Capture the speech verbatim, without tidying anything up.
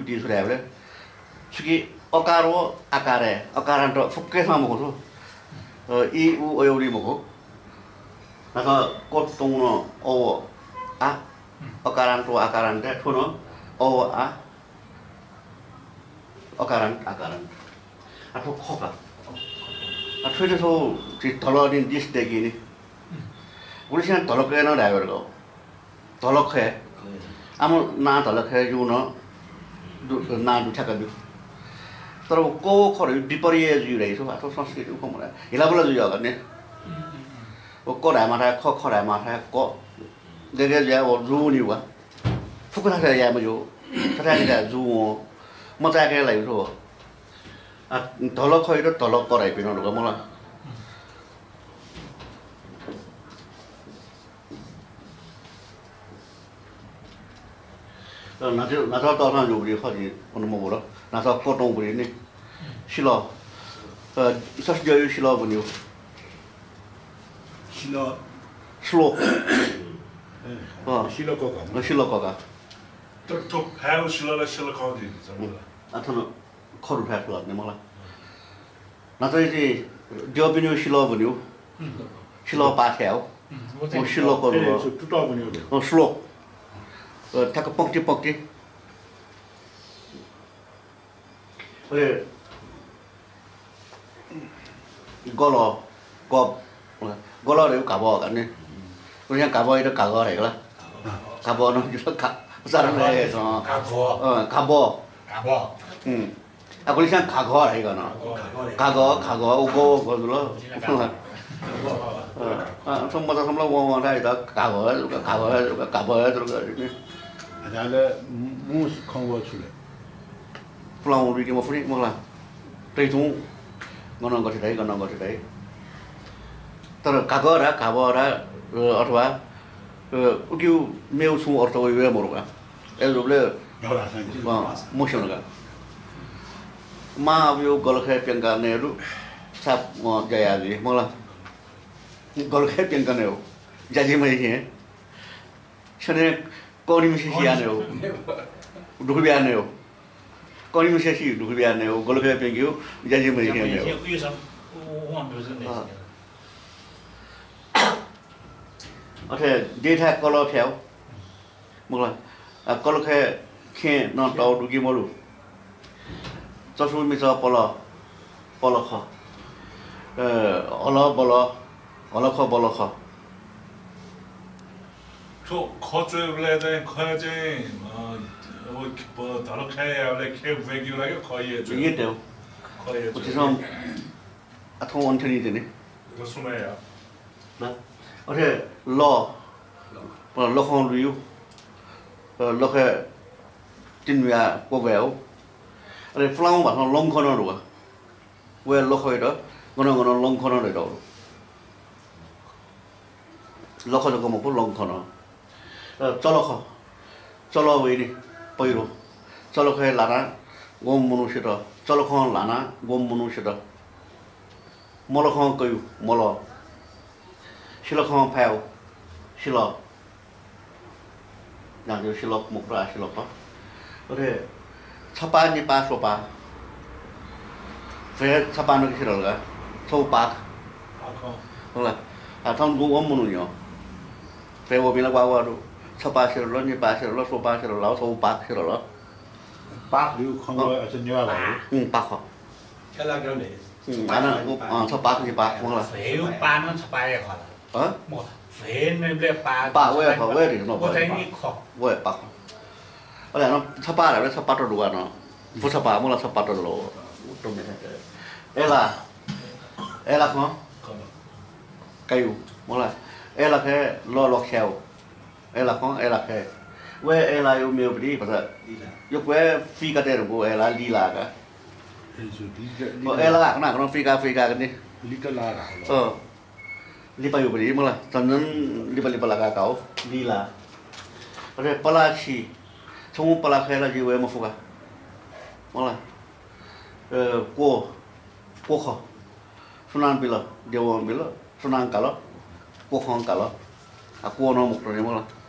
दी छु धायेबलय् छुकी अकार व आकार हे, अकारान्त फुक्कय्सं मखु थ्व। अ, इ, उ, अय्, उ नं मखु। नाथ क्वतुं नं अ व आ, अकारान्त व आकारान्त हे, थ्व नं अ व आ, अकारान्त, आकारान्त। आ, थ्व ख का। आ, थ्वयात थ्व झी धलखय् निं दिस दय्‌की नि। गुलिसिनं धलखय् नं धायेबलय् का। धलखय्। आम नां धलखय् जू नं दु, नां दुथ्याका दु। तर व क व ख धइगु विपर्यय जुइ धाइ छु, आ, थ्व संस्कृत व ख मखु ला। हिलाबुला जुइ हल नि। व क धायेमाःथाय् ख, ख धायेमाःथाय् क। गय् गय् जुयाः व जू वनी वा। फुक्क थासय् याये मज्यू। थथाय् निकाः जू वं। मचाय्‌के लाइ छु। आ, धलखयात धलख धाइपिं नं दु का मला। न्हाचः, न्हाचः तःसां जूगुलिं खः जिं अन मब्वल। न्हाचः क्वतुं ब्वनी नि। सिलः। अ, सस्यया सिलः ब्वनीगु। सिलः। सिलः। ए, अँ। सिलः कका। अँ, सिलः कका। तर थ्व फाय्‌गु सिलः ला सिलः खः नि, जम्मा ला। अथवा ख दुथाय् सिलः नि मला। न्हाचः चाहिँ द्यःपिनिगु सिलः ब्वनीगु। सिलः पाः थ्यायेगु। व सिलः करू। ए, सु-, तुतः ब्वनीगु। अँ, सिलः। अ, ठ्याक्क पंक्ति पंक्ति। अले गलः, गब, गलः धइगु घाबः का नि। गुलिसिनं घाबःयात घागः धाइ का ला। घाबः नं जितः घा-, उच्चारण घाबः। अँ, घाबः। घाबः। उम्। आ, गुलिसिनं घागः धाइ का न। घागः। घागः, घागः, उ ग, ग जुल। अँ, अँ, सम्म त सम्म वं, वं धाइ त घागः, घागः, घाबः, घाबः। अले मू खँ व छु ले? पुलांगु रुइके मफुनि, मखु ला। तैतुं गनं गथे धाइ, गनं गथे धाइ। तर घागः धा, घाबः धा, अ, अथवा, अ, उकियु मेगु छुं अर्थ वइ वये मरु का। अय्‌जूगुलिं, अँ, मस्यू नं का। मां अबुयागु गलखय् प्यंका नयेगु साप, अँ, ज्या याः जुइ, मखु ला। गलखय् प्यंका नयेगु ज्या जुइ मजुइ हे। छन्हु कनिम्हसिया नयेगु, दुःख बिया नयेगु। कनिम्हसिया दुःख बिया नयेगु, गलखय् प्यंकेगु ज्या जुइ मजुइ हे नयेगु। अँ। अथे देथाय् कलः फ्यायेगु। मखु ला, आ, कलखय् खेँ नं तःगु दु कि मदु? चसु मिचः पलः, पलख। अ, हलः बलः, हलख बलख। थ्व ख च्वयेबलय् चाहिँ, खय् चाहिँ, अ, अब प-, धलखय् यायेबलय् खे ब्वयेकेगु ला कि ख यय् च्वयेगु? यय् तयेगु। ख यय् च्वयेगु। उतिसं आः थौं अन थ्यनी तिनि। रसुमया। ना? अथे लः, लखं लुइगु। अ, लखय् तिनि न्हुयाः क्वब्वयेगु। अले पुलांगु भासं लंख नं दु का। वया लखयात गनं गनं लंख नं धयातःगु दु। लख जक मखु, लंख नं। अ, चलख, चलः वइ नि, पैह्रो। चलखय् ल्हानाः ग्वम्ह मनू सित, चलखं ल्हानाः ग्वम्ह मनू सित। मलखं कयु, मलः। सिलखं फायेगु, सिलः। जाँचय् सिलः मखु, आ सिलख। अथे छपाः, निपाः, स्वपाः। भ्वय् छपाः नके सिधल का, छगू पाख। पाख। होला। आ, थन ग्वम्ह मनू न्ह्यः। भ्वय् वःपिं ला ग्वाः ग्वाः दु। छपाः सिधल, निपाः सिधल, स्वपाः सिधल, छगू पाख सिधल। पाख धइगु खँ अँ। अथे नेवाः भाय्। उम्, पाख। उम्, हानं, अँ, छपाः, निपाः, मखु ला। भ्वय् पाः नं छपाः हे खः ला। हँ? मखु ला। भ्वय् नइबलय् पाः पाः, वया खः, वया धइगु नं व चाहिँ नि ख। वया पाख। अले हानं छपाः धाःबलय् छपात दु का नं। भुछपाः, मखु ला, छपात दु ला। उत्तम हे। अय्‌ला, अय्‌लाखं कयु, मखु ला। अय्‌लाखय् लः लखस्यायेगु। अय्‌लाखं, अय्‌लाखय्। वया अय्‌लाःयागु मेगु पति भचा यक्व हे फुइका तये धुंकूगु अय्‌लाः लिला का। अय्‌लाः हाकनं हाकनं फुइका फुइका का नि। लिला का। अँ। लिपायागु पति, मखु ला, झन झन लिपा लिपा लाकाः काःगु, लिला। अथे पलाछि, छंगु पलाखय् ला जि वये मफु का। मखु ला, अ, क्व, क्वख। सुनां बिल, द्यवं बिल, सुनां काल, क्वखं काल। आ, क्व नं मखुत नि, मखु ला।